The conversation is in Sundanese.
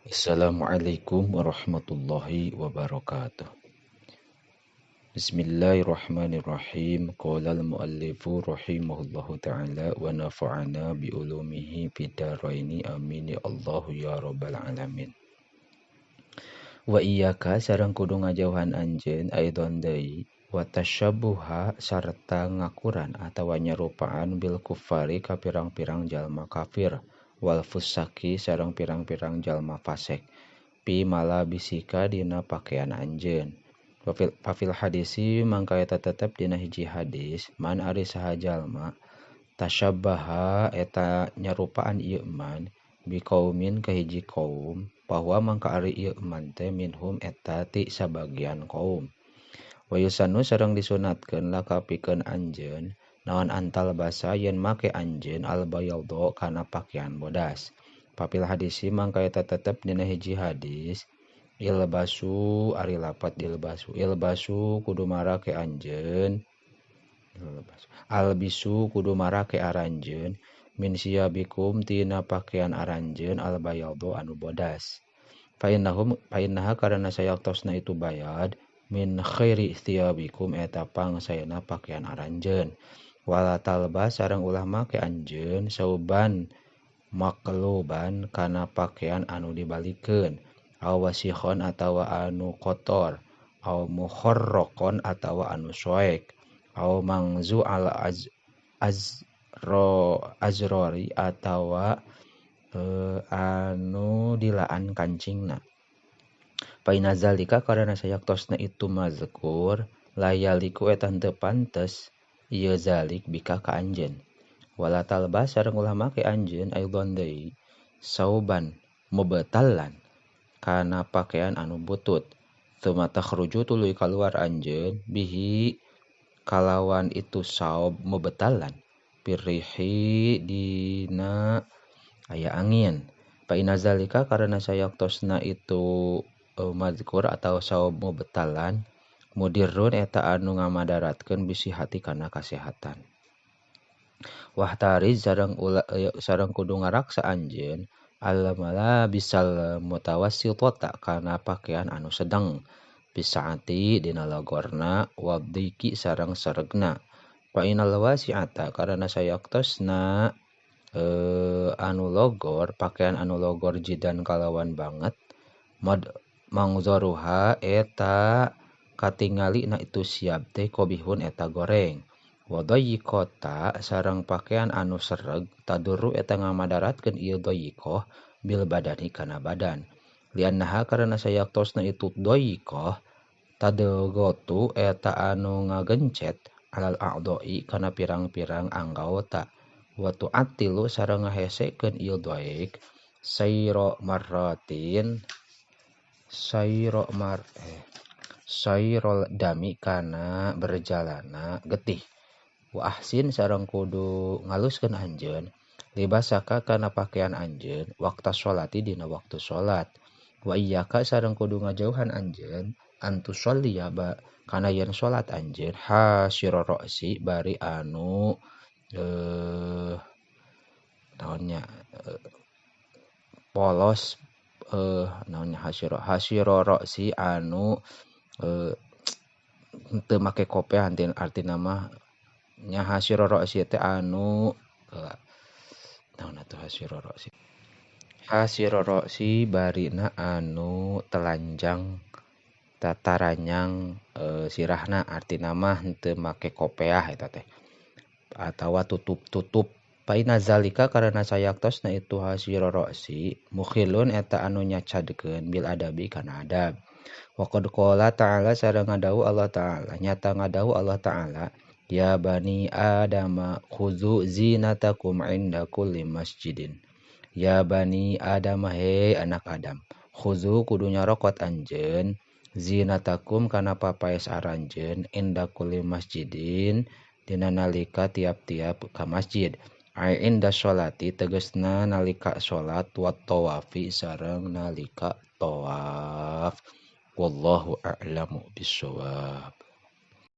Assalamualaikum warahmatullahi wabarakatuh. Bismillahirrahmanirrahim. Qala al-muallifu rahimahullahu ta'ala wa nafa'ana bi ulumihi fid dharaini amin ya Allahu ya rabbal alamin. Wa iyyaka sareng kudu ngajauhan anjeun aidon deui wa tasyabbuha sarta ngakuran atawa nyarupaan bil kufari ka pirang-pirang jalma kafir wal fusaki sareng pirang-pirang jalma fasek pi malabisika dina pakaian anjeun. Fafil hadisi mangka eta tetep dina hiji hadis man ari saha jalma tasyabbaha eta nyarupaan ieu man biqaumin ka hiji kaum bahwa mangka ari ieu man teh minhum eta ti sabagian kaum. Wa yusanu sareng disunatkeun laka pikeun anjeun naon antal basa yen make anjeun al bayadha kana pakaian bodas. Papil hadisi mangka eta tetep dina hiji hadis ilbasu ari lapat ilbasu ilbasu kudu marake anjeun albisu kudu marake aranjeun min siyabikum tina pakaian aranjeun al bayadha anu bodas. Fa innahum fa innaha karana sayaktosna itu bayad min khairi thiyabikum eta pangsayana pakaian aranjeun. Wala talbas sareng ulah make anjeun sauban makluban kana pakaian anu dibalikeun aw wasikhon atawa anu kotor aw mukharraqon atawa anu soek aw mangzu al azrori atawa anu dilaan kancingna. Fa inna zalika karana sayaktosna itu mazkur layaliku eta henteu pantes ieu zalik bika ka anjeun. Wala talbas sareng ulah make anjeun aidon deui sauban mubtalan kana pakaian anu butut. Tsumma takhruju tuluy kaluar anjeun bihi kalawan itu saub mubtalan pirrihi dina aya angin. Fa inna zalika karana sayaktosna itu mazkur atau saub mubtalan mudirrun eta anu ngamadaratkeun bisi hati kana kasehatan. Wahtariz sareng sareng kudu ngaraksa anjeun al malabisal mutawassithata kana pakaian anu sedeng bisaati dina logorna wadiki sareng seregna. Fa innal wasi'ata karana sayaktosna anu logor pakaian anu logor jidan kalawan banget mad mangzaruha eta katingali na itu siap teh kobihun eta goreng. Wa dayiqata sareng pakaian anu sereg tadurru eta ngamadaratkeun ieu dayiqah bil badani kana badan. Liannaha karana sayaktosna itu dayiqah tadgotu eta anu ngagencet alal a'doi kana pirang-pirang anggota. Wa tu'attilu sareng ngahesekeun ieu dayiq sayra marratin sayra mar sayrol dami kana berjalana getih. Wa ahsin sareng kudu ngaluskeun anjeun libasaka kana pakaian anjeun waktu sholati dina waktu salat. Wa iyyaka sareng kudu ngajauhan anjeun antu sholliya ba kana yen salat anjeun hasyira ra'si bari anu naonnya polos naonnya hasyira ra'si anu teu make kopeah artina mah nya hasyira ra'si teh anu naon atuh hasyira ra'si hasyira ra'si barina anu telanjang tataranyang sirahna artina mah henteu make kopeah eta teh atawa tutup-tutup. Fa inna zalika karana sayaktosna itu hasyira ra'si mukhilun eta anu nyacadkeun bil adabi kana adab. Wa qad qala ta'ala sareng ngadawuh Allah ta'ala nyata ngadawuh Allah ta'ala ya bani adama khudzu zinatakum inda kulli masjidin. Ya bani adama he anak Adam khudzu kudu nyarokot anjeun zinatakum kana papaes aranjeun inda kulli masjidin dina nalika tiap-tiap ka masjid. Ai inda sholati tegasna nalika salat wa tawafi sareng nalika tawaf. Wallahu a'lamu bissawab.